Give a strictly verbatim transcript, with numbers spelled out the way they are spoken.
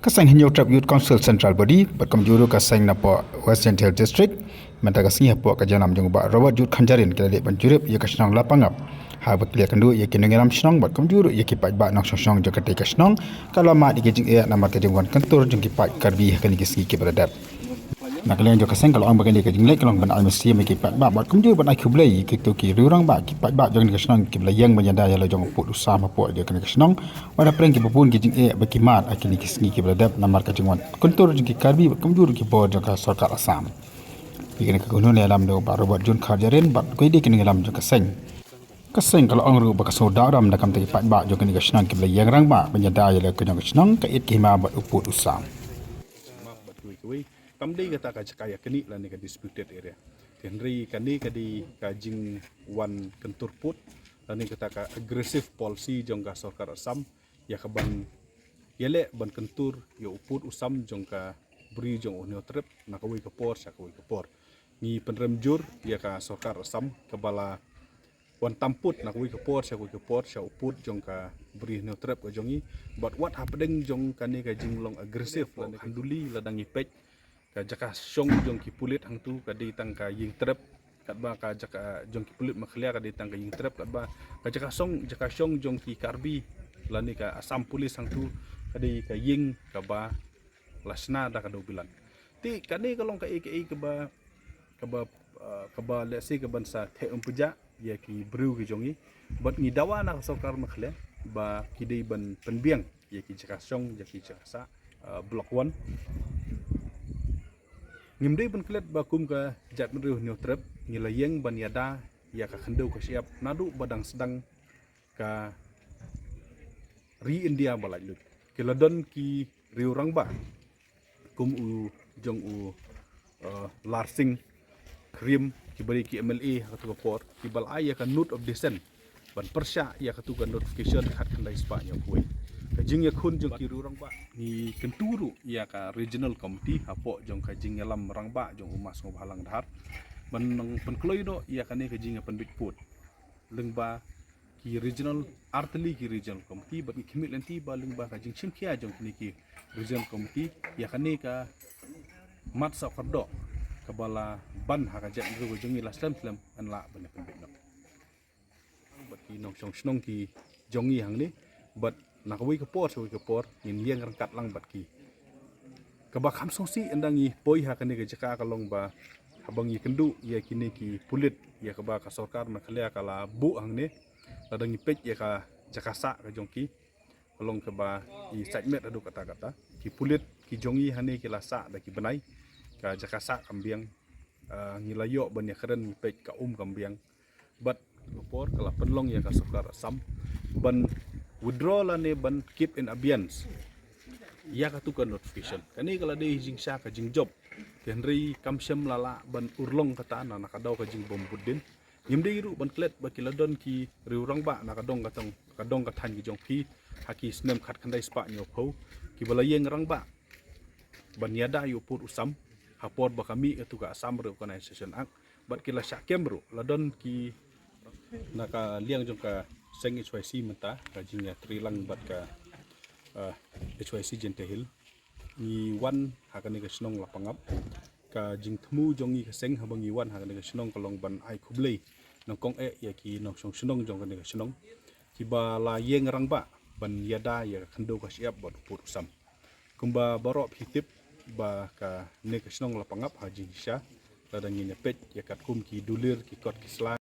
Ka seng Hynñiewtrep Youth Council Central Body bad kumjuh ruh ka seng napoh West Jaintia Hills District, mynta ka sngi hapoh ka jingïalam jong u Bah Robert Jude Kharjahrin, ki la leit ban jurip ïa ka shnong Lapangap, haba ki la ïakynduh ïa ki nongïalam shnong bad kumjuh ruh ïa ki paidbah nongshong shnong jong katei ka shnong, ka la mad ïa ki jingeh namar ka jingwan kyntur jong ki paid Karbi ha kine ki sngi kiba la dep. Na ka liang jong ka seng ka la ong ba kane ka jingleit ka long ban ai mynsiem ïa ki paidbah bad kumjuh ban ai khublei ïa kito ki riew rangbah, ki paidbah jong kane ka shnong kiba la ïeng ban ïada ïa la jong u pud u sam hapoh jong kane ka shnong. Wat hapdeng kiba bun ki jingeh ba ki mad ha kine ki sngi kiba la dep namar ka jingwan kyntur jong ki Karbi bad kumjuh ruh ki bor jong ka sorkar Assam. Ïa kane ka kynhun ïalam da u Bah Robert Jude Kharjahrin bad kawei de ki nongïalam jong ka seng. Ka seng ka la ong ruh ba ka sngewdawram da kam da ki paidbah jong kane ka shnong kiba la ïeng rangbah ban ïada ïa la ka jong ka shnong, ka ïit ka hima bad u pud u sam. Map bad kiwei kiwei. Kam dei kata ka jaka ïa kane lane ka disputed area. Te hynrei kane ka dei ka jingwan kyntur pud lane kata ka aggressive policy jong ka sorkar Assam ïa ka ban ïaleh ban kyntur ïa u pud u sam jong ka bri jong u Hynñiewtrep na kawei ka por sha kawei ka por. Ngi pynrem jur ïa ka sorkar Assam kaba la wan tam pud na kawei ka por sha kawei ka por sha u pud jong ka bri Hynñiewtrep ka jong ngi. Bad wat hapdeng jong kane ka jinglong aggressive lane ka handuli, lada ngi peit ka jaka shong jong ki pulit hangtu ka dei tang ka ïing trep, katba ka jaka jong ki pulit Meghalaya ka dei tang ka ïing trep, katba ka jaka shong, jaka shong jong ki Karbi lane ka Assam Police hangtu ka dei ka ïing kaba la shna da ka dewbilat. Te kane ka long kaei kaei kaba, kaba, ah, kaba lehse kaban sa theh umphniang ïa ki briew ki jong ngi. Bad ngi dawa na ka sorkar Meghalaya ba ki dei ban pynbiang ïa ki jaka shong, ïa ki jaka sah, ah, Block One. Ngim dei ban klet ba kum ka jaitbynriew Hynñiewtrep ngi la ïeng ban ïada ïa ka khyndew ka shyiap naduh ba dang sdang ka ri India ba laitluid. Ki la don ki riew rangbah kum u jong u, uh, Larsing Khyriem, kiba dei ki M L A ha katu ka por, kiba la ai ïa ka note of dissent ban pyrshah ïa katu ka notification khatkhyndai spah hynñiewphew wei. Ka jingïakhun jong ki riew rangbah, ngi kyntu ruh ïa ka regional committee hapoh jong ka jingïalam rangbah jong u Mass Sngewbhalang Dhar ban nang pynkloi noh ïa kane ka jingïapynbit pud lyngba ki regional, artylli ki regional committee, bad ngi khmih lynti ba lyngba ka jingshim khia jong kine ki regional committee ïa kane ka mat sawkyrdoh kaba la ban ha ka jaitbynriew ka jong ngi la slem slem yn lah ban ïapynbit noh. Bad ki nongshong shnong ki jong ngi hangne, bad na kawei ka por sha kawei ka por ngin ïeng ryngkat lang bad ki. Kaba kham sngewsih ynda ngi poi ha kane ka jaka ka long ba haba ngi kynduh ïa kine ki pulit ïa kaba ka sorkar Meghalaya ka la buh hangne, lada ngi peit ïa ka jaka sah ka jong ki, ka long kaba i sait met haduh katta katta. Ki pulit ki jong ngi hangne ki la sah da ki bnai, ka jaka sah kam biang. Ah, ngi la ïoh ban ïakren, ngi peit ka um kam biang. Bad ka por ka la pynlong ïa ka sorkar Assam ban withdraw lane ban keep in abeyance ïa katu ka notification. Kane ka la dei jingshisha ka jingjop. Te hynrei kam shym la lah ban urlong kata na, na ka daw ka jingbym bud dien. Ngim dei ruh ban klet ba ki la don ki riew rangbah na ka dong ka tong, ka dong ka thaiñ ki jong phi ha ki snem khatkhyndai spah hynñiewphew, kiba la ïeng rangbah ban ïada ïa u pud u sam ha por ba ka mih katu ka Assam Reorganisation Act. Bad ki la shah kem ruh, la don ki na ka liang jong ka seng H Y C mynta, ka jingïatreilang bad ka, ah, H Y C Jaintia Hills. Ngi wan ha kane ka shnong Lapangap. Ka jingthmu jong ngi ka seng haba ngi wan ha kane ka shnong ka long ban ai khublei nyngkong eh ïa ki nongshong shnong jong kane ka shnong, kiba la ïeng rangbah ban ïada ïa ka khyndew ka shyiap bad u pud u sam. Kumba baroh phi tip ba kane ka shnong Lapangap ha jingshisha, lada ngin ïa peit ïa katkum ki dulir, ki kot ki sla,